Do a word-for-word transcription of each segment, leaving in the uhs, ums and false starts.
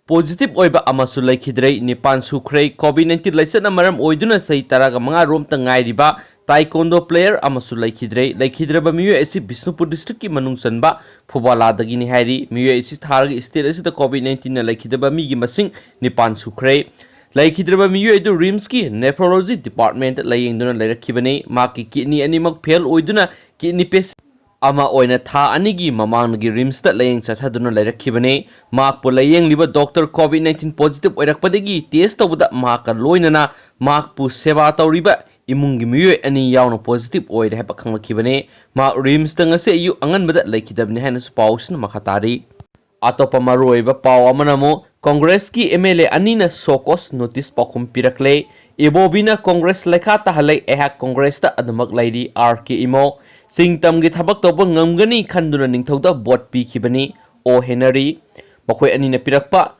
positive ꯑꯣꯏꯕ ꯑꯃꯁꯨ ꯂꯩꯈꯤꯗ꯭ꯔꯦ꯫ ꯅꯤꯄꯥꯟ ꯁꯨꯈ꯭ꯔꯦ꯫ COVID nineteen ꯂꯥꯏꯆꯠꯅ ꯃꯔꯝ ꯑꯣꯏꯗꯨꯅ ꯆꯍꯤ ꯇꯔꯥꯒ ꯃꯉꯥ ꯔꯣꯝꯇ ꯉꯥꯏꯔꯤꯕ taekwondo player ꯑꯃꯁꯨ ꯂꯩꯈꯤꯗ꯭ꯔꯦ꯫ ꯂꯩꯈꯤꯗ꯭ꯔꯕ ꯃꯤꯑꯣꯏ ꯑꯁꯤ ꯕꯤꯁꯅꯨꯄꯨꯔ district ꯀꯤ ꯃꯅꯨꯡ ꯆꯟꯕ ꯐꯨꯕꯥꯂꯥꯗꯒꯤꯅꯤ ꯍꯥꯏꯔꯤ꯫ ꯃꯤꯑꯣꯏ ꯑꯁꯤ ꯊꯥꯔꯒ state ꯑꯁꯤꯗ COVID nineteen ꯅ ꯂꯩꯈꯤꯗꯕ ꯃꯤꯒꯤ ꯃꯁꯤꯡ ꯅꯤꯄꯥꯟ ꯁꯨꯈ꯭ꯔꯦ꯫ ꯂꯩꯈꯤꯗ꯭ꯔꯕ ꯃꯤꯑꯣꯏ ꯑꯗꯨ RIMS ꯀꯤ nephrology department ꯇ ꯂꯥꯌꯦꯡꯗꯨꯅ ꯂꯩꯔꯛꯈꯤꯕꯅꯤ꯫ ꯃꯍꯥꯛꯀꯤ kidney ꯑꯅꯤꯃꯛ fail ꯑꯣꯏꯗꯨꯅ kidney patient ꯑꯃ ꯑꯣꯏꯅ ꯊꯥ ꯑꯅꯤꯒꯤ ꯃꯃꯥꯡꯗꯒꯤ RIMS ꯇ ꯂꯥꯌꯦꯡ ꯆꯠꯊꯗꯨꯅ ꯂꯩꯔꯛꯈꯤꯕꯅꯤ꯫ ꯃꯍꯥꯛꯄꯨ ꯂꯥꯌꯦꯡꯂꯤꯕ doctor COVID nineteen positive ꯑꯣꯏꯔꯛꯄꯗꯒꯤ test ꯇꯧꯕꯗ ꯃꯍꯥꯛꯀ ꯂꯣꯏꯅꯅ ꯃꯍꯥꯛꯄꯨ ꯁꯦꯕꯥ ꯇꯧꯔꯤꯕ ꯏꯃꯨꯡꯒꯤ ꯃꯤꯑꯣꯏ ꯑꯅꯤ ꯌꯥꯎꯅ positive ꯑꯣꯏꯔꯦ ꯍꯥꯏꯕ ꯈꯪꯂꯛꯈꯤꯕꯅꯤ꯫ ꯃꯍꯥꯛ RIMS ꯇ ꯉꯁꯤ ꯑꯌꯨꯛ ꯑꯉꯟꯕꯗ ꯂꯩꯈꯤꯗꯕꯅꯤ ꯍꯥꯏꯅꯁꯨ ꯄꯥꯎꯁꯤꯅ ꯃꯈꯥ ꯇꯥꯔꯤ꯫ ꯑꯇꯣꯞꯄ ꯃꯔꯨꯑꯣꯏꯕ ꯄꯥꯎ ꯑꯃꯅ ꯑꯃꯨꯛ Congress ꯀꯤ MLA ꯑꯅꯤꯅ show cause notice ꯄꯥꯎꯈꯨꯝ ꯄꯤꯔꯛꯂꯦ꯫ ꯏꯕꯣꯕꯤꯅ Congress ꯂꯩꯈꯥ ꯇꯥꯍꯜꯂꯦ, ꯑꯩꯍꯥꯛ Congress ꯇ ꯑꯗꯨꯃꯛ ꯂꯩꯔꯤ꯫ RK ꯏꯃꯣ, ꯆꯤꯡ ꯇꯝꯒꯤ ꯊꯕꯛ ꯇꯧꯕ ꯉꯝꯒꯅꯤ ꯈꯟꯗꯨꯅ ꯅꯤꯡꯊꯧꯗ vote ꯄꯤꯈꯤꯕꯅꯤ꯫ ꯑꯣ ꯍꯦꯅꯔꯤ꯫ ꯃꯈꯣꯏ ꯑꯅꯤꯅ ꯄꯤꯔꯛꯄ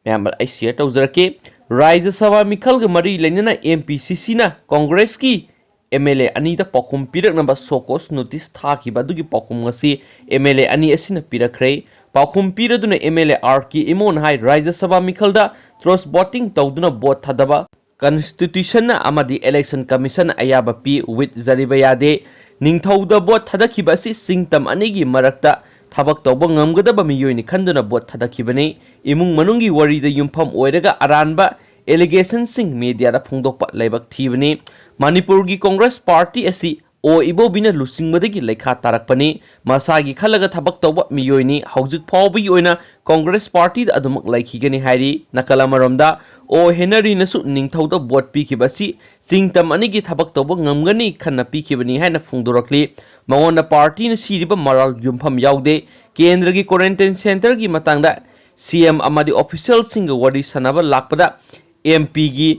ꯃꯌꯥꯝ ꯑꯩ share ꯇꯧꯖꯔꯛꯀꯦ꯫ ꯔꯥꯖ꯭ꯌ ꯁꯚꯥ ꯃꯤꯈꯜꯒ ꯃꯔꯤ ꯂꯩꯅꯅ MPCC ꯅ Congress ꯀꯤ MLA ꯑꯅꯤꯗ ꯄꯥꯎꯈꯨꯝ ꯄꯤꯔꯛꯅꯕ show cause notice ꯊꯥꯈꯤꯕ ꯑꯗꯨꯒꯤ ꯄꯥꯎꯈꯨꯝ ꯑꯁꯤ MLA ꯑꯅꯤ ꯑꯁꯤꯅ ꯄꯤꯔꯛꯈ꯭ꯔꯦ꯫ ꯄꯥꯎꯈꯨꯝ ꯄꯤꯔꯗꯨꯅ MLA RK ꯏꯃꯣꯅ ꯍꯥꯏ, ꯔꯥꯖ꯭ꯌ ꯁꯚꯥ ꯃꯤꯈꯜꯗ cross voting ꯇꯧꯗꯨꯅ vote ꯊꯥꯗꯕ constitution ꯅ ꯑꯃꯗꯤ election commission ꯅ ꯑꯌꯥꯕ ꯄꯤ, ꯋꯤꯠ ꯖꯔꯤꯕ ꯌꯥꯗꯦ꯫ ꯅꯤꯡꯊꯧꯗ vote ꯊꯥꯗꯈꯤꯕ ꯑꯁꯤ ꯆꯤꯡ ꯇꯝ ꯑꯅꯤꯒꯤ ꯃꯔꯛꯇ ꯊꯕꯛ ꯇꯧꯕ ꯉꯝꯒꯗꯕ ꯃꯤꯑꯣꯏꯅꯤ ꯈꯟꯗꯨꯅ vote ꯊꯥꯗꯈꯤꯕꯅꯤ꯫ ꯏꯃꯨꯡ ꯃꯅꯨꯡꯒꯤ ꯋꯥꯔꯤꯗ ꯌꯨꯝꯐꯝ ꯑꯣꯏꯔꯒ ꯑꯔꯥꯟꯕ allegation ꯁꯤꯡ media ꯗ ꯐꯣꯡꯗꯣꯛꯄ ꯂꯥꯏꯕꯛ ꯊꯤꯕꯅꯤ꯫ ꯃꯅꯤꯄꯨꯔꯒꯤ Congress party ꯑꯁꯤ ꯑꯣ ꯏꯕꯣꯕꯤꯅ ꯂꯨꯆꯤꯡꯕꯗꯒꯤ ꯂꯩꯈꯥ ꯇꯥꯔꯛꯄꯅꯤ꯫ ꯃꯁꯥꯒꯤ ꯈꯜꯂꯒ ꯊꯕꯛ ꯇꯧꯕ ꯃꯤꯑꯣꯏꯅꯤ꯫ ꯍꯧꯖꯤꯛ ꯐꯥꯎꯕꯒꯤ ꯑꯣꯏꯅ Congress party ꯗ ꯑꯗꯨꯃꯛ ꯂꯩꯈꯤꯒꯅꯤ ꯍꯥꯏꯔꯤ꯫ ꯅꯥꯀꯜ ꯑꯃꯔꯣꯝꯗ, ꯑꯣ ꯍꯦꯅꯔꯤꯅꯁꯨ ꯅꯤꯡꯊꯧꯗ vote ꯄꯤꯈꯤꯕ ꯑꯁꯤ ꯆꯤꯡ ꯇꯝ ꯑꯅꯤꯒꯤ ꯊꯕꯛ ꯇꯧꯕ ꯉꯝꯒꯅꯤ ꯈꯟꯅ ꯄꯤꯈꯤꯕꯅꯤ ꯍꯥꯏꯅ ꯐꯣꯡꯗꯣꯔꯛꯂꯤ꯫ ꯃꯉꯣꯟꯗ party ꯅ ꯁꯤꯔꯤꯕ ꯃꯔꯥꯜ ꯌꯨꯝꯐꯝ ꯌꯥꯎꯗꯦ꯫ ꯀꯦꯟꯗ꯭ꯔꯒꯤ quarantine center ꯒꯤ ꯃꯇꯥꯡꯗ CM ꯑꯃꯗꯤ official ꯁꯤꯡꯒ ꯋꯥꯔꯤ ꯁꯥꯟꯅꯕ ꯂꯥꯛꯄꯗ MP ꯒꯤ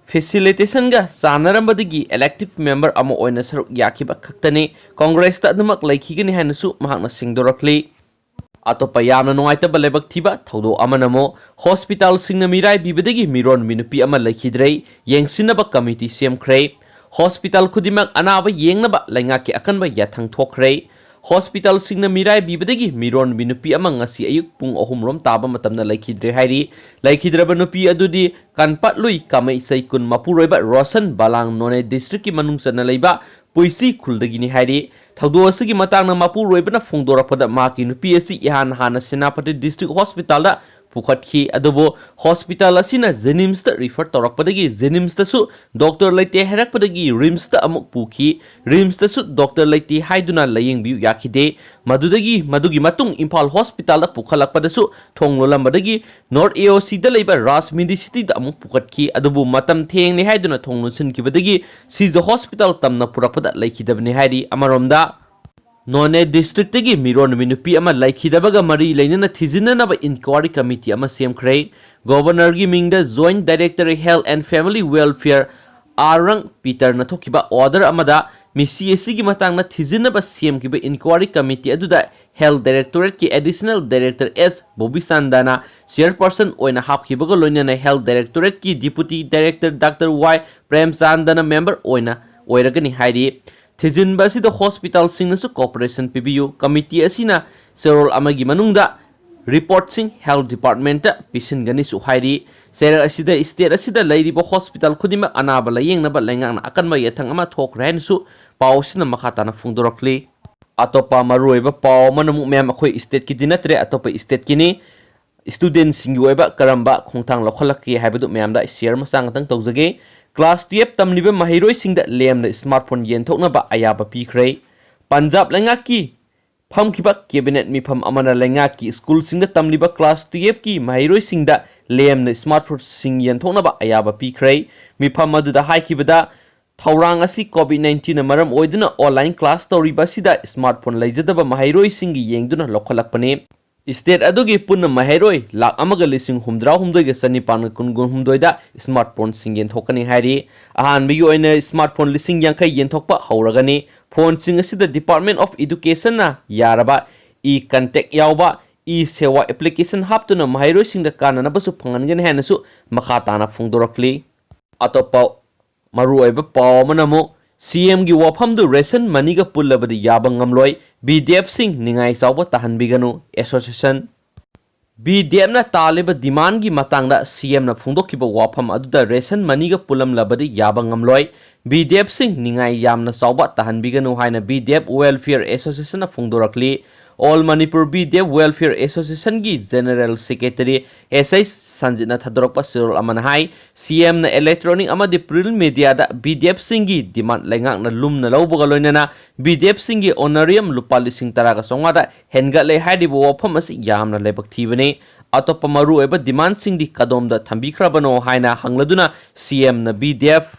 facilitation ꯒ ꯆꯥꯟꯅꯔꯝꯕꯗꯒꯤ elected member ꯑꯃ ꯑꯣꯏꯅ ꯁꯔꯨꯛ ꯌꯥꯈꯤꯕ ꯈꯛꯇꯅꯤ꯫ Congress ꯇ ꯑꯗꯨꯃꯛ ꯂꯩꯈꯤꯒꯅꯤ ꯍꯥꯏꯅꯁꯨ ꯃꯍꯥꯛꯅ ꯁꯦꯡꯗꯣꯔꯛꯂꯤ꯫ ꯑꯇꯣꯞꯄ ꯌꯥꯝꯅ ꯅꯨꯡꯉꯥꯏꯇꯕ ꯂꯥꯏꯕꯛ ꯊꯤꯕ ꯊꯧꯗꯣꯛ ꯑꯃꯅ ꯑꯃꯨꯛ hospital ꯁꯤꯡꯅ ꯃꯤꯔꯥꯏꯕꯤꯕꯗꯒꯤ ꯃꯤꯔꯣꯟꯕꯤ ꯅꯨꯄꯤ ꯑꯃ ꯂꯩꯈꯤꯗ꯭ꯔꯦ꯫ ꯌꯦꯡꯁꯤꯟꯅꯕ committee ꯁꯦꯝꯈ꯭ꯔꯦ꯫ Hospital ꯈꯨꯗꯤꯡꯃꯛ ꯑꯅꯥꯕ ꯌꯦꯡꯅꯕ ꯂꯩꯉꯥꯛꯀꯤ ꯑꯀꯟꯕ ꯌꯥꯊꯪ ꯊꯣꯛꯈ꯭ꯔꯦ꯫ ꯍꯣꯁꯄꯤꯇꯥꯜꯁꯤꯡꯅ ꯃꯤꯔꯥꯏꯕꯤꯕꯗꯒꯤ ꯃꯤꯔꯣꯟꯕꯤ ꯅꯨꯄꯤ ꯑꯃ ꯉꯁꯤ ꯑꯌꯨꯛ ꯄꯨꯡ ꯑꯍꯨꯝ ꯔꯣꯝ ꯇꯥꯕ ꯃꯇꯝꯗ ꯂꯩꯈꯤꯗ꯭ꯔꯦ ꯍꯥꯏꯔꯤ꯫ ꯂꯩꯈꯤꯗ꯭ꯔꯕ ꯅꯨꯄꯤ ꯑꯗꯨꯗꯤ ꯀꯥꯟꯄꯥꯠꯂꯨꯏ ꯀꯥꯃꯩ ꯆꯩꯀꯨꯟ ꯃꯄꯨꯔꯣꯏꯕ ꯔꯣꯁꯟ ꯕꯂꯥꯡ ꯅꯣꯅꯦ ꯗꯤꯁꯇ꯭ꯔꯤꯛꯀꯤ ꯃꯅꯨꯡ ꯆꯟꯅ ꯂꯩꯕ ꯄꯨꯏꯁꯤ ꯈꯨꯜꯗꯒꯤꯅꯤ ꯍꯥꯏꯔꯤ꯫ ꯊꯧꯗꯣꯛ ꯑꯁꯤꯒꯤ ꯃꯇꯥꯡꯗ ꯃꯄꯨꯔꯣꯏꯕꯅ ꯐꯣꯡꯗꯣꯔꯛꯄꯗ ꯃꯍꯥꯛꯀꯤ ꯅꯨꯄꯤ ꯑꯁꯤ ꯏꯍꯥꯟ ꯍꯥꯟꯅ ꯁꯦꯅꯥꯄꯇꯤ ꯗꯤꯁꯇ꯭ꯔꯤꯛ ꯍꯣꯁꯄꯤꯇꯥꯜꯗ ꯄꯨꯈꯠꯈꯤ꯫ ꯑꯗꯨꯕꯨ ꯍꯣꯁꯄꯤꯇꯥꯜ ꯑꯁꯤꯅ ꯖꯦꯅꯤꯝꯁꯇ ꯔꯤꯐꯔ ꯇꯧꯔꯛꯄꯗꯒꯤ ꯖꯦꯅꯤꯝꯁꯇꯁꯨ ꯗꯣꯛꯇꯔ ꯂꯩꯇꯦ ꯍꯥꯏꯔꯛꯄꯗꯒꯤ ꯔꯤꯝꯁꯇ ꯑꯃꯨꯛ ꯄꯨꯈꯤ꯫ ꯔꯤꯝꯁꯇꯁꯨ ꯗꯣꯛꯇꯔ ꯂꯩꯇꯦ ꯍꯥꯏꯗꯨꯅ ꯂꯥꯌꯦꯡꯕꯤꯌꯨ ꯌꯥꯈꯤꯗꯦ꯫ ꯃꯗꯨꯗꯒꯤ, ꯃꯗꯨꯒꯤ ꯃꯇꯨꯡ ꯏꯝꯐꯥꯜ ꯍꯣꯁꯄꯤꯇꯥꯜꯗ ꯄꯨꯈꯠꯂꯛꯄꯗꯁꯨ ꯊꯣꯡ ꯂꯣꯜꯂꯝꯕꯗꯒꯤ ꯅꯣꯔꯠ ꯑꯦ ꯑꯣ ꯁꯤꯗ ꯂꯩꯕ ꯔꯥꯖ ꯃꯦꯗꯤꯁꯤꯇꯤꯗ ꯑꯃꯨꯛ ꯄꯨꯈꯠꯈꯤ꯫ ꯑꯗꯨꯕꯨ ꯃꯇꯝ ꯊꯦꯡꯂꯦ ꯍꯥꯏꯗꯨꯅ ꯊꯣꯡ ꯂꯣꯟꯁꯤꯟꯈꯤꯕꯗꯒꯤ ꯁꯤꯖ ꯍꯣꯁꯄꯤꯇꯥꯜ ꯇꯝꯅ ꯄꯨꯔꯛꯄꯗ ꯂꯩꯈꯤꯗꯕꯅꯤ ꯍꯥꯏꯔꯤ꯫ ꯑꯃꯔꯣꯝꯗ, ꯅꯣꯅꯦ ꯗꯤꯁꯇ꯭ꯔꯤꯛꯇꯒꯤ ꯃꯤꯔꯣꯟꯕꯤ ꯅꯨꯄꯤ ꯑꯃ ꯂꯩꯈꯤꯗꯕꯒ ꯃꯔꯤ ꯂꯩꯅꯅ ꯊꯤꯖꯤꯟꯅꯅꯕ ꯏꯟꯀ꯭ꯋꯥꯔꯤ ꯀꯃꯤꯇꯤ ꯑꯃ ꯁꯦꯝꯈ꯭ꯔꯦ꯫ ꯒꯣꯚꯔꯅꯔꯒꯤ ꯃꯤꯡꯗ Joint Director Health and Family Welfare R ꯔꯪ ꯄꯤꯇꯔꯅ ꯊꯣꯛꯈꯤꯕ ꯑꯣꯔꯗꯔ ꯑꯃꯗ ꯃꯤꯁꯤ ꯑꯁꯤꯒꯤ ꯃꯇꯥꯡꯗ ꯊꯤꯖꯤꯟꯅꯕ ꯁꯦꯝꯈꯤꯕ ꯏꯟꯀ꯭ꯋꯥꯔꯤ ꯀꯃꯤꯇꯤ ꯑꯗꯨꯗ ꯍꯦꯜꯊ ꯗꯥꯏꯔꯦꯛꯇꯣꯔꯦꯠꯀꯤ ꯑꯦꯗꯤꯁꯅꯦꯜ ꯗꯥꯏꯔꯦꯛꯇꯔ ꯑꯦꯁ ꯕꯣꯕꯤꯆꯥꯟꯗꯅ ꯆꯤꯌꯔꯄꯔꯁꯟ ꯑꯣꯏꯅ ꯍꯥꯞꯈꯤꯕꯒ ꯂꯣꯏꯅꯅ ꯍꯦꯜꯊ ꯗꯥꯏꯔꯦꯛꯇꯣꯔꯦꯠꯀꯤ ꯗꯤꯄꯨꯇꯤ ꯗꯥꯏꯔꯦꯛꯇꯔ ꯗꯥꯛꯇꯔ ꯋꯥꯏ ꯄ꯭ꯔꯦꯝꯆꯥꯟꯗꯅ ꯃꯦꯝꯕꯔ ꯑꯣꯏꯅ ꯑꯣꯏꯔꯒꯅꯤ ꯍꯥꯏꯔꯤ꯫ ꯊꯤꯖꯤꯟꯕ ꯑꯁꯤꯗ ꯍꯣꯁꯄꯤꯇꯥꯜꯁꯤꯡꯅꯁꯨ ꯀꯣꯑꯣꯄꯔꯦꯁꯟ ꯄꯤꯕꯤꯌꯨ꯫ ꯀꯃꯤꯇꯤ ꯑꯁꯤꯅ ꯆꯌꯣꯜ ꯑꯃꯒꯤ ꯃꯅꯨꯡꯗ ꯔꯤꯄꯣꯔꯠꯁꯤꯡ ꯍꯦꯜꯊ ꯗꯤꯄꯥꯔꯠꯃꯦꯟꯠꯇ ꯄꯤꯁꯤꯟꯒꯅꯤꯁꯨ ꯍꯥꯏꯔꯤ꯫ ꯆꯩꯔꯛ ꯑꯁꯤꯗ ꯁ꯭ꯇꯦꯠ ꯑꯁꯤꯗ ꯂꯩꯔꯤꯕ ꯍꯣꯁꯄꯤꯇꯥꯜ ꯈꯨꯗꯤꯡꯃꯛ ꯑꯅꯥꯕ ꯂꯥꯌꯦꯡꯅꯕ ꯂꯩꯉꯥꯛꯅ ꯑꯀꯟꯕ ꯌꯥꯊꯪ ꯑꯃ ꯊꯣꯛꯈ꯭ꯔꯦ ꯍꯥꯏꯅꯁꯨ ꯄꯥꯎ ꯑꯁꯤꯅ ꯃꯈꯥ ꯇꯥꯅ ꯐꯣꯡꯗꯣꯔꯛꯂꯤ꯫ ꯑꯇꯣꯞꯄ ꯃꯔꯨꯑꯣꯏꯕ ꯄꯥꯎ ꯑꯃꯅ ꯑꯃꯨꯛ ꯃꯌꯥꯝ ꯑꯩꯈꯣꯏ ꯁ꯭ꯇꯦꯠꯀꯤꯗꯤ ꯅꯠꯇ꯭ꯔꯦ, ꯑꯇꯣꯞꯄ ꯁ꯭ꯇꯦꯠꯀꯤꯅꯤ꯫ ꯁ꯭ꯇꯨꯗꯦꯟꯠꯁꯤꯡꯒꯤ ꯑꯣꯏꯕ ꯀꯔꯝꯕ ꯈꯣꯡꯊꯥꯡ ꯂꯧꯈꯠꯂꯛꯀꯦ ꯍꯥꯏꯕꯗꯨ ꯃꯌꯥꯝꯗ ꯁꯤꯌꯔ ꯃꯆꯥ ꯉꯥꯛꯇꯪ ꯇꯧꯖꯒꯦ꯫ ꯀ꯭ꯂꯥꯁ ꯇꯨꯌꯦꯜꯐ ꯇꯝꯂꯤꯕ ꯃꯍꯩꯔꯣꯏꯁꯤꯡꯗ ꯂꯦꯝꯅ ꯁ꯭ꯃꯥꯔꯠꯐꯣꯟ ꯌꯦꯟꯊꯣꯛꯅꯕ ꯑꯌꯥꯕ ꯄꯤꯈ꯭ꯔꯦ꯫ ꯄꯟꯖꯥꯕ ꯂꯩꯉꯥꯛꯀꯤ ꯐꯝꯈꯤꯕ ꯀꯦꯕꯤꯅꯦꯠ ꯃꯤꯐꯝ ꯑꯃꯅ ꯂꯩꯉꯥꯛꯀꯤ ꯁ꯭ꯀꯨꯜꯁꯤꯡꯗ ꯇꯝꯂꯤꯕ ꯀ꯭ꯂꯥꯁ ꯇꯨꯌꯦꯜꯐꯀꯤ ꯃꯍꯩꯔꯣꯏꯁꯤꯡꯗ ꯂꯦꯝꯅ ꯁ꯭ꯃꯥꯔꯠꯐꯣꯟꯁꯤꯡ ꯌꯦꯟꯊꯣꯛꯅꯕ ꯑꯌꯥꯕ ꯄꯤꯈ꯭ꯔꯦ꯫ ꯃꯤꯐꯝ ꯑꯗꯨꯗ ꯍꯥꯏꯈꯤꯕꯗ, ꯊꯧꯔꯥꯡ ꯑꯁꯤ ꯀꯣꯚꯤꯗ ꯅꯥꯏꯟꯇꯤꯟꯅ ꯃꯔꯝ ꯑꯣꯏꯗꯨꯅ ꯑꯣꯟꯂꯥꯏꯟ ꯀ꯭ꯂꯥꯁ ꯇꯧꯔꯤꯕ ꯑꯁꯤꯗ ꯁ꯭ꯃꯥꯔꯠꯐꯣꯟ ꯂꯩꯖꯗꯕ ꯃꯍꯩꯔꯣꯏꯁꯤꯡꯒꯤ ꯌꯦꯡꯗꯨꯅ ꯂꯧꯈꯠꯂꯛꯄꯅꯤ꯫ ꯁ꯭ꯇꯦꯠ ꯑꯗꯨꯒꯤ ꯄꯨꯟꯅ ꯃꯍꯩꯔꯣꯏ ꯂꯥꯈ ꯑꯃꯒ ꯂꯤꯁꯤꯡ ꯍꯨꯝꯗ꯭ꯔꯥ ꯍꯨꯝꯗꯣꯏꯒ ꯆꯅꯤꯄꯥꯟꯒ ꯀꯨꯟꯍꯨꯝꯗꯣꯏꯗ ꯁ꯭ꯃꯥꯔꯠꯐꯣꯟꯁꯤꯡ ꯌꯦꯟꯊꯣꯛꯀꯅꯤ ꯍꯥꯏꯔꯤ꯫ ꯑꯍꯥꯟꯕꯒꯤ ꯑꯣꯏꯅ ꯁ꯭ꯃꯥꯔꯠꯐꯣꯟ ꯂꯤꯁꯤꯡ ꯌꯥꯡꯈꯩ ꯌꯦꯟꯊꯣꯛꯄ ꯍꯧꯔꯒꯅꯤ꯫ ꯐꯣꯟꯁꯤꯡ ꯑꯁꯤꯗ ꯗꯤꯄꯥꯔꯠꯃꯦꯟꯠ ꯑꯣꯐ ꯏꯗꯨꯀꯦꯁꯟꯅ ꯌꯥꯔꯕ ꯏ ꯀꯟꯇꯦꯛ ꯌꯥꯎꯕ ꯏ ꯁꯦꯋꯥ ꯑꯦꯄ꯭ꯂꯤꯀꯦꯁꯟ ꯍꯥꯞꯇꯨꯅ ꯃꯍꯩꯔꯣꯏꯁꯤꯡꯗ ꯀꯥꯟꯅꯅꯕꯁꯨ ꯐꯪꯍꯟꯒꯅꯤ ꯍꯥꯏꯅꯁꯨ ꯃꯈꯥ ꯇꯥꯅ ꯐꯣꯡꯗꯣꯔꯛꯂꯤ꯫ ꯑꯇꯣꯞꯄ ꯃꯔꯨꯑꯣꯏꯕ ꯄꯥꯎ ꯑꯃꯅ ꯑꯃꯨꯛ ꯁꯤ ꯑꯦꯝꯒꯤ ꯋꯥꯐꯝꯗꯨ ꯔꯦꯁꯟ ꯃꯅꯤꯒ ꯄꯨꯜꯂꯕꯗꯤ ꯌꯥꯕ ꯉꯝꯂꯣꯏ, ꯕꯤ ꯗꯤ ꯑꯦꯐꯁꯤꯡ ꯅꯤꯡꯉꯥꯏ ꯆꯥꯎꯕ ꯇꯥꯍꯟꯕꯤꯒꯅꯨ, ꯑꯦꯁꯣꯁꯤꯌꯦꯁꯟ꯫ ꯕꯤ ꯗꯤ ꯑꯦꯐꯅ ꯇꯥꯜꯂꯤꯕ ꯗꯤꯃꯥꯟꯒꯤ ꯃꯇꯥꯡꯗ ꯁꯤ ꯑꯦꯝꯅ ꯐꯣꯡꯗꯣꯛꯈꯤꯕ ꯋꯥꯐꯝ ꯑꯗꯨꯗ ꯔꯦꯁꯟ ꯃꯅꯤꯒ ꯄꯨꯜꯂꯝꯂꯕꯗꯤ ꯌꯥꯕ ꯉꯝꯂꯣꯏ, ꯕꯤ ꯗꯤ ꯑꯦꯐꯁꯤꯡ ꯅꯤꯡꯉꯥꯏ ꯌꯥꯝꯅ ꯆꯥꯎꯕ ꯇꯥꯍꯟꯕꯤꯒꯅꯨ ꯍꯥꯏꯅ ꯕꯤ ꯗꯤ ꯑꯦꯐ ꯋꯦꯜꯐꯤꯌꯔ ꯑꯦꯁꯣꯁꯤꯌꯦꯁꯟꯅ ꯐꯣꯡꯗꯣꯔꯛꯂꯤ꯫ All Manipur B D F welfare ꯑꯦꯁꯣꯁꯤꯌꯦꯁꯟꯒꯤ ꯖꯦꯅꯔꯦꯜ ꯁꯦꯀ꯭ꯔꯦꯇꯔꯤ ꯑꯦꯁ ꯑꯩꯆ ꯁꯟꯖꯤꯠꯅ ꯊꯥꯗꯣꯔꯛꯄ ꯆꯦꯔꯣꯜ ꯑꯃꯅ ꯍꯥꯏ, ꯁꯤ ꯑꯦꯝꯅ ꯏꯂꯦꯛꯇ꯭ꯔꯣꯅꯤꯛ ꯑꯃꯗꯤ ꯄ꯭ꯔꯤꯟꯠ ꯃꯦꯗꯤꯌꯥꯗ ꯕꯤ ꯗꯤ ꯑꯦꯐꯁꯤꯡꯒꯤ ꯗꯤꯃꯥꯟ ꯂꯩꯉꯥꯛꯅ ꯂꯨꯝꯅ ꯂꯧꯕꯒ ꯂꯣꯏꯅꯅ ꯕꯤ ꯗꯤ ꯑꯦꯐꯁꯤꯡꯒꯤ ꯑꯣꯅꯔꯤꯌꯝ ꯂꯨꯄꯥ ꯂꯤꯁꯤꯡ ꯇꯔꯥꯒ ꯆꯥꯝꯃꯉꯥꯗ ꯍꯦꯟꯒꯠꯂꯦ ꯍꯥꯏꯔꯤꯕ ꯋꯥꯐꯝ ꯑꯁꯤ ꯌꯥꯝꯅ ꯂꯥꯏꯕꯛ ꯊꯤꯕꯅꯤ꯫ ꯑꯇꯣꯞꯄ ꯃꯔꯨꯑꯣꯏꯕ ꯗꯤꯃꯥꯟꯁꯤꯡꯗꯤ ꯀꯗꯣꯝꯗ ꯊꯝꯕꯤꯈ꯭ꯔꯕꯅꯣ ꯍꯥꯏꯅ ꯍꯪꯂꯗꯨꯅ ꯁꯤ ꯑꯦꯝꯅ ꯕꯤ ꯗꯤ ꯑꯦꯐ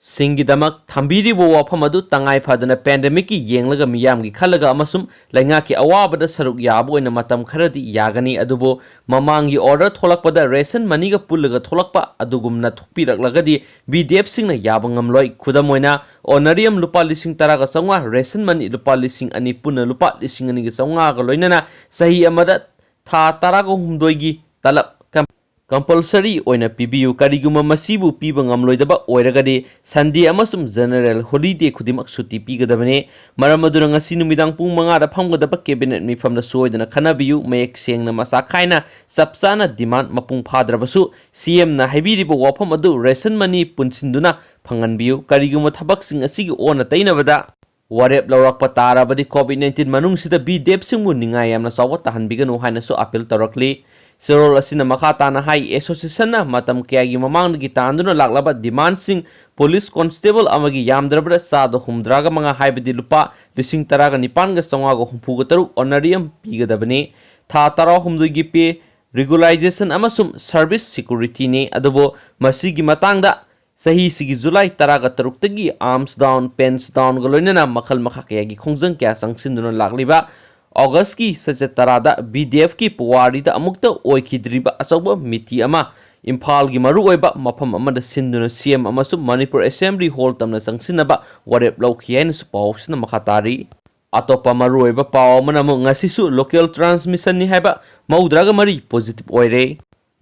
ꯁꯤꯡꯒꯤꯗꯃꯛ ꯊꯝꯕꯤꯔꯤꯕ ꯋꯥꯐꯝ ꯑꯗꯨ ꯇꯉꯥꯏ ꯐꯗꯅ ꯄꯦꯟꯗꯦꯃꯤꯛꯀꯤ ꯌꯦꯡꯂꯒ ꯃꯤꯌꯥꯝꯒꯤ ꯈꯜꯂꯒ ꯑꯃꯁꯨꯡ ꯂꯩꯉꯥꯛꯀꯤ ꯑꯋꯥꯕꯗ ꯁꯔꯨꯛ ꯌꯥꯕ ꯑꯣꯏꯅ ꯃꯇꯝ ꯈꯔꯗꯤ ꯌꯥꯒꯅꯤ, ꯑꯗꯨꯕꯨ ꯃꯃꯥꯡꯒꯤ ꯑꯣꯔꯗꯔ ꯊꯣꯛꯂꯛꯄꯗ ꯔꯦꯁꯟ ꯃꯅꯤꯒ ꯄꯨꯜꯂꯒ ꯊꯣꯛꯂꯛꯄ ꯑꯗꯨꯒꯨꯝꯅ ꯊꯣꯛꯄꯤꯔꯛꯂꯒꯗꯤ ꯕꯤ ꯗꯤ ꯑꯦꯐꯁꯤꯡꯅ ꯌꯥꯕ ꯉꯝꯂꯣꯏ꯫ ꯈꯨꯗꯝ ꯑꯣꯏꯅ, ꯑꯣꯅꯔꯤꯌꯝ ꯂꯨꯄꯥ ꯂꯤꯁꯤꯡ ꯇꯔꯥꯒ ꯆꯥꯝꯃꯉꯥ, ꯔꯦꯁꯟ ꯃꯅꯤ ꯂꯨꯄꯥ ꯂꯤꯁꯤꯡ ꯑꯅꯤ, ꯄꯨꯟꯅ ꯂꯨꯄꯥ ꯂꯤꯁꯤꯡ ꯑꯅꯤꯒ ꯆꯥꯝꯃꯉꯥꯒ ꯂꯣꯏꯅꯅ ꯆꯍꯤ ꯑꯃꯗ ꯊꯥ ꯇꯔꯥꯒ ꯍꯨꯝꯗꯣꯏꯒꯤ ꯇꯂꯕ ꯀꯝ-, ꯀꯝꯄꯜꯁꯔꯤ ꯑꯣꯏꯅ ꯄꯤꯕꯤꯌꯨ꯫ ꯀꯔꯤꯒꯨꯝꯕ ꯃꯁꯤꯕꯨ ꯄꯤꯕ ꯉꯝꯂꯣꯏꯗꯕ ꯑꯣꯏꯔꯒꯗꯤ ꯁꯟꯗꯦ ꯑꯃꯁꯨꯡ ꯖꯦꯅꯔꯦꯜ ꯍꯣꯂꯤꯗꯦ ꯈꯨꯗꯤꯡꯃꯛ ꯁꯨꯇꯤ ꯄꯤꯒꯗꯕꯅꯤ꯫ ꯃꯔꯝ ꯑꯗꯨꯅ ꯉꯁꯤ ꯅꯨꯃꯤꯗꯥꯡ ꯄꯨꯡ ꯃꯉꯥꯗ ꯐꯝꯒꯗꯕ ꯀꯦꯕꯤꯅꯦꯠ ꯃꯤꯐꯝꯗ ꯁꯣꯏꯗꯅ ꯈꯟꯅꯕꯤꯌꯨ꯫ ꯃꯌꯦꯛ ꯁꯦꯡꯅ, ꯃꯁꯥ ꯈꯥꯏꯅ, ꯆꯞ ꯆꯥꯅ ꯗꯤꯃꯥꯟ ꯃꯄꯨꯡ ꯐꯥꯗ꯭ꯔꯕꯁꯨ ꯁꯤ ꯑꯦꯝꯅ ꯍꯥꯏꯕꯤꯔꯤꯕ ꯋꯥꯐꯝ ꯑꯗꯨ ꯔꯦꯁꯟ ꯃꯅꯤ ꯄꯨꯟꯁꯤꯟꯗꯨꯅ ꯐꯪꯍꯟꯕꯤꯌꯨ꯫ ꯀꯔꯤꯒꯨꯝꯕ ꯊꯕꯛꯁꯤꯡ ꯑꯁꯤꯒꯤ ꯑꯣꯟꯅ ꯇꯩꯅꯕꯗ ꯋꯥꯔꯦꯞ ꯂꯧꯔꯛꯄ ꯇꯥꯔꯕꯗꯤ ꯀꯣꯚꯤꯗ ꯅꯥꯏꯟꯇꯤꯟ ꯃꯅꯨꯡꯁꯤꯗ ꯕꯤ ꯗꯤ ꯑꯦꯐꯁꯤꯡꯕꯨ ꯅꯤꯡꯉꯥꯏ ꯌꯥꯝꯅ ꯆꯥꯎꯕ ꯇꯥꯍꯟꯕꯤꯒꯅꯨ ꯍꯥꯏꯅꯁꯨ ꯑꯥꯄꯤꯜ ꯇꯧꯔꯛꯂꯤ꯫ ꯆꯦꯔꯣꯜ ꯑꯁꯤꯅ ꯃꯈꯥ ꯇꯥꯅ ꯍꯥꯏ, ꯑꯦꯁꯣꯁꯤꯌꯦꯁꯟꯅ ꯃꯇꯝ ꯀꯌꯥꯒꯤ ꯃꯃꯥꯡꯗꯒꯤ ꯇꯥꯟꯗꯨꯅ ꯂꯥꯛꯂꯕ ꯗꯤꯃꯥꯟꯁꯤꯡ, ꯄꯨꯂꯤꯁ ꯀꯣꯟꯁꯇꯦꯕꯜ ꯑꯃꯒꯤ ꯌꯥꯝꯗ꯭ꯔꯕꯗ ꯆꯥꯗ ꯍꯨꯝꯗ꯭ꯔꯥꯒ ꯃꯉꯥ, ꯍꯥꯏꯕꯗꯤ ꯂꯨꯄꯥ ꯂꯤꯁꯤꯡ ꯇꯔꯥꯒ ꯅꯤꯄꯥꯟꯒ ꯆꯥꯝꯃꯉꯥꯒ ꯍꯨꯝꯐꯨꯒ ꯇꯔꯨꯛ ꯑꯣꯅꯔꯤꯌꯝ ꯄꯤꯒꯗꯕꯅꯤ꯫ ꯊꯥ ꯇꯔꯥꯍꯨꯝꯗꯣꯏꯒꯤ ꯄꯦ, ꯔꯤꯒꯨꯂꯥꯏꯖꯦꯁꯟ ꯑꯃꯁꯨꯡ ꯁꯔꯚꯤꯁ ꯁꯦꯀ꯭ꯌꯨꯔꯤꯇꯤꯅꯤ꯫ ꯑꯗꯨꯕꯨ ꯃꯁꯤꯒꯤ ꯃꯇꯥꯡꯗ ꯆꯍꯤꯁꯤꯒꯤ ꯖꯨꯂꯥꯏ ꯇꯔꯥꯒ ꯇꯔꯨꯛꯇꯒꯤ ꯑꯥꯔꯝꯁ ꯗꯥꯎꯟ, ꯄꯦꯟꯁ ꯗꯥꯎꯟꯒ ꯂꯣꯏꯅꯅ ꯃꯈꯜ ꯃꯈꯥ ꯀꯌꯥꯒꯤ ꯈꯣꯡꯖꯪ ꯀꯌꯥ ꯆꯪꯁꯤꯟꯗꯨꯅ ꯂꯥꯛꯂꯤꯕ ꯑꯣꯒꯁꯀꯤ ꯆꯩꯆꯠ ꯇꯔꯥꯗ ꯕꯤ ꯗꯤ ꯑꯦꯐꯀꯤ ꯄꯨꯋꯥꯔꯤꯗ ꯑꯃꯨꯛꯇ ꯑꯣꯏꯈꯤꯗ꯭ꯔꯤꯕ ꯑꯆꯧꯕ ꯃꯤꯇꯤ ꯑꯃ ꯏꯝꯐꯥꯜꯒꯤ ꯃꯔꯨꯑꯣꯏꯕ ꯃꯐꯝ ꯑꯃꯗ ꯁꯤꯟꯗꯨꯅ ꯁꯤ ꯑꯦꯝ ꯑꯃꯁꯨꯡ ꯃꯅꯤꯄꯨꯔ ꯑꯦꯁꯦꯝꯕ꯭ꯂꯤ ꯍꯣꯜ ꯇꯝꯅ ꯆꯪꯁꯤꯟꯅꯕ ꯋꯥꯔꯦꯞ ꯂꯧꯈꯤ ꯍꯥꯏꯅꯁꯨ ꯄꯥꯎꯁꯤꯅ ꯃꯈꯥ ꯇꯥꯔꯤ꯫ ꯑꯇꯣꯞꯄ ꯃꯔꯨꯑꯣꯏꯕ ꯄꯥꯎ ꯑꯃꯅ ꯑꯃꯨꯛ ꯉꯁꯤꯁꯨ ꯂꯣꯀꯦꯜ ꯇ꯭ꯔꯥꯟꯁꯃꯤꯁꯟꯅꯤ ꯍꯥꯏꯕ ꯃꯧꯗ꯭ꯔꯥꯒ ꯃꯔꯤ ꯄꯣꯖꯤꯇꯤꯚ ꯑꯣꯏꯔꯦ꯫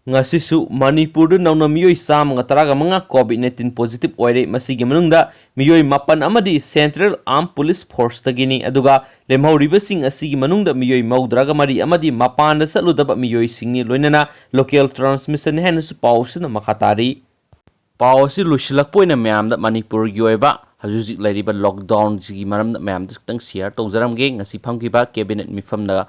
ꯉꯁꯤꯁꯨ ꯃꯅꯤꯄꯨꯔꯗ ꯅꯧꯅ ꯃꯤꯑꯣꯏ ꯆꯥꯝꯃꯒ ꯇꯔꯥꯒ ꯃꯉꯥ COVID nineteen positive ꯑꯣꯏꯔꯦ꯫ ꯃꯁꯤꯒꯤ ꯃꯅꯨꯡꯗ ꯃꯤꯑꯣꯏ ꯃꯥꯄꯟ ꯑꯃꯗꯤ Central Armed Police Forceꯇꯒꯤꯅꯤ, ꯑꯗꯨꯒ ꯂꯦꯝꯍꯧꯔꯤꯕꯁꯤꯡ ꯑꯁꯤꯒꯤ ꯃꯅꯨꯡꯗ ꯃꯤꯑꯣꯏ ꯃꯧꯗ꯭ꯔꯥꯒ ꯃꯔꯤ ꯑꯃꯗꯤ ꯃꯄꯥꯟꯗ ꯆꯠꯂꯨꯗꯕ ꯃꯤꯑꯣꯏꯁꯤꯡꯅꯤ, ꯂꯣꯏꯅꯅ local transmissionꯅꯤ ꯍꯥꯏꯅꯁꯨ ꯄꯥꯎ ꯑꯁꯤꯅ ꯃꯈꯥ ꯇꯥꯔꯤ꯫ ꯄꯥꯎ ꯑꯁꯤ ꯂꯣꯏꯁꯤꯜꯂꯛꯄ ꯑꯣꯏꯅ ꯃꯌꯥꯝꯗ ꯃꯅꯤꯄꯨꯔꯒꯤ ꯑꯣꯏꯕ ꯍꯧꯖꯤꯛ ꯍꯧꯖꯤꯛ ꯂꯩꯔꯤꯕ lockdownꯁꯤꯒꯤ ꯃꯔꯝꯗ ꯃꯌꯥꯝꯗ ꯈꯤꯇꯪ share ꯇꯧꯖꯔꯝꯒꯦ꯫ ꯉꯁꯤ ꯐꯝꯈꯤꯕ cabinet ꯃꯤꯐꯝꯗ,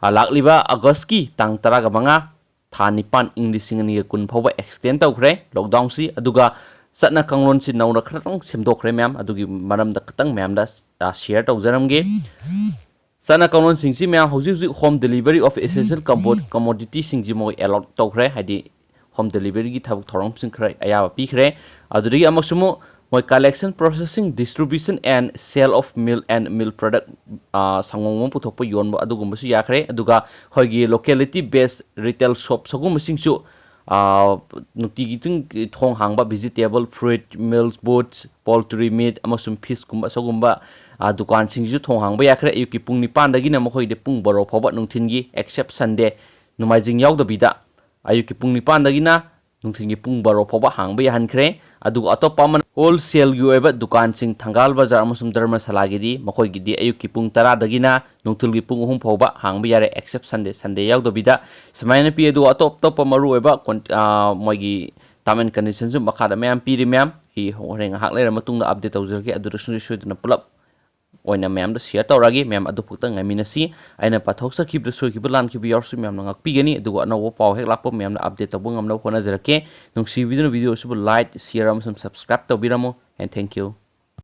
ꯑ, ꯂꯥꯛꯂꯤꯕ Augustꯀꯤ ꯇꯥꯡ ꯇꯔꯥꯒ ꯃꯉꯥ, ꯊꯥ ꯅꯤꯄꯥꯟ, ꯏꯪ ꯂꯤꯁꯤꯡ ꯑꯅꯤꯒ ꯀꯨꯟ ꯐꯥꯎꯕ extend ꯇꯧꯈ꯭ꯔꯦ lockdownꯁꯤ꯫ ꯑꯗꯨꯒ ꯆꯠꯅ ꯀꯥꯡꯂꯣꯟꯁꯤ ꯅꯧꯅ ꯈꯔꯇꯪ ꯁꯦꯝꯗꯣꯛꯈ꯭ꯔꯦ ꯃꯌꯥꯝ, ꯑꯗꯨꯒꯤ ꯃꯔꯝꯗ ꯈꯤꯇꯪ ꯃꯌꯥꯝꯗ, ꯑ, share ꯇꯧꯖꯔꯝꯒꯦ꯫ ꯆꯠꯅ ꯀꯥꯡꯂꯣꯟꯁꯤꯡꯁꯤ ꯃꯌꯥꯝ ꯍꯧꯖꯤꯛ ꯍꯧꯖꯤꯛ home delivery of essential commo-, commoditiesꯁꯤꯡꯁꯤ ꯃꯣꯏ allot ꯇꯧꯈ꯭ꯔꯦ, ꯍꯥꯏꯗꯤ home deliveryꯒꯤ ꯊꯕꯛ ꯊꯧꯔꯝꯁꯤꯡ ꯈꯔ ꯑꯌꯥꯕ ꯄꯤꯈ꯭ꯔꯦ꯫ ꯑꯗꯨꯗꯒꯤ ꯑꯃꯨꯛꯁꯨ ꯑꯃꯨꯛ ꯃꯣꯏ collection, processing, distribution and sale of milk and milk product, ꯑ, ꯁꯪꯒꯣꯝ ꯑꯃ ꯄꯨꯊꯣꯛꯄ ꯌꯣꯟꯕ ꯑꯗꯨꯒꯨꯝꯕꯁꯨ ꯌꯥꯈ꯭ꯔꯦ꯫ ꯑꯗꯨꯒ ꯑꯩꯈꯣꯏꯒꯤ locality based retail shop ꯁꯒꯨꯝꯕꯁꯤꯡꯁꯨ, ꯑ, ꯅꯨꯡꯇꯤꯒꯤ ꯑꯗꯨꯝ ꯊꯣꯡ ꯍꯥꯡꯕ vegetable, fruit, milk, boots, poultry, meat ꯑꯃꯁꯨꯡ fishꯀꯨꯝꯕ ꯑꯁꯤꯒꯨꯝꯕ, ꯑ, ꯗꯨꯀꯥꯟꯁꯤꯡꯁꯤꯁꯨ ꯊꯣꯡ ꯍꯥꯡꯕ ꯌꯥꯈ꯭ꯔꯦ꯫ ꯑꯌꯨꯛꯀꯤ ꯄꯨꯡ ꯅꯤꯄꯥꯟꯗꯒꯤꯅ ꯃꯈꯣꯏꯗꯤ ꯄꯨꯡ ꯕꯥꯔꯣ ꯐꯥꯎꯕ ꯅꯨꯡꯊꯤꯟꯒꯤ, except Sunday, ꯅꯣꯡꯃꯥꯏꯖꯤꯡ ꯌꯥꯎꯗꯕꯤꯗ ꯑꯌꯨꯛꯀꯤ ꯄꯨꯡ ꯅꯤꯄꯥꯟꯗꯒꯤꯅ ꯅꯨꯡꯊꯤꯟꯒꯤ ꯄꯨꯡ ꯕꯥꯔꯣ ꯐꯥꯎꯕ ꯍꯥꯡꯕ ꯌꯥꯍꯟꯈ꯭ꯔꯦ꯫ ꯑꯗꯨꯒ ꯑꯇꯣꯞꯄ ꯑꯃꯅ wholesaleꯒꯤ ꯑꯣꯏꯕ ꯗꯨꯀꯥꯟꯁꯤꯡ, ꯊꯪꯒꯥꯜ ꯕꯖꯥꯔ ꯑꯃꯁꯨꯡ ꯙꯔꯃꯁꯥꯂꯥꯒꯤꯗꯤ ꯃꯈꯣꯏꯒꯤꯗꯤ ꯑꯌꯨꯛꯀꯤ ꯄꯨꯡ ꯇꯔꯥꯗꯒꯤꯅ ꯅꯨꯡꯊꯤꯜꯒꯤ ꯄꯨꯡ ꯑꯍꯨꯝ ꯐꯥꯎꯕ ꯍꯥꯡꯕ ꯌꯥꯔꯦ, except Sunday, Sunday ꯌꯥꯎꯗꯕꯤꯗ꯫ ꯁꯨꯃꯥꯏꯅ ꯄꯤ꯫ ꯑꯗꯨꯒ ꯑꯇꯣꯞ ꯑꯇꯣꯞꯄ ꯃꯔꯨꯑꯣꯏꯕ ꯀꯣꯟ-, ꯑ, ꯃꯣꯏꯒꯤ term and conditionꯁꯨ ꯃꯈꯥꯗ ꯃꯌꯥꯝ ꯄꯤꯔꯤ ꯃꯌꯥꯝ꯫ ꯑꯩ ꯍꯣꯔꯦꯟ ꯉꯥꯏꯍꯥꯛ ꯂꯩꯔ ꯃꯇꯨꯡꯗ update ꯇꯧꯖꯔꯛꯀꯦ꯫ ꯑꯗꯨꯗ ꯁꯨꯡꯁꯣꯏ ꯁꯣꯏꯗꯅ ꯄꯨꯂꯞ ꯑꯣꯏꯅ ꯃꯌꯥꯝꯗ share ꯇꯧꯔꯛꯑꯒꯦ꯫ ꯃꯌꯥꯝ ꯑꯗꯨ ꯈꯛꯇꯪ ꯉꯥꯏꯃꯤꯟꯅꯁꯤ꯫ ꯑꯩꯅ ꯄꯥꯊꯣꯛꯆꯈꯤꯕꯗ ꯁꯣꯏꯈꯤꯕ ꯂꯥꯟꯈꯤꯕ ꯌꯥꯎꯔꯁꯨ ꯃꯌꯥꯝꯅ ꯉꯥꯛꯄꯤꯒꯅꯤ꯫ ꯑꯗꯨꯒ ꯑꯅꯧꯕ ꯄꯥꯎ ꯍꯦꯛ ꯂꯥꯛꯄ ꯃꯌꯥꯝꯅ update ꯇꯧꯕ ꯉꯝꯅꯕ ꯍꯣꯠꯅꯖꯔꯛꯀꯦ꯫ ꯅꯨꯡꯁꯤꯕꯤꯗꯨꯅ video ꯑꯁꯤꯕꯨ like, share ꯑꯃꯁꯨꯡ subscribe ꯇꯧꯕꯤꯔꯝꯃꯨ꯫ And thank you꯫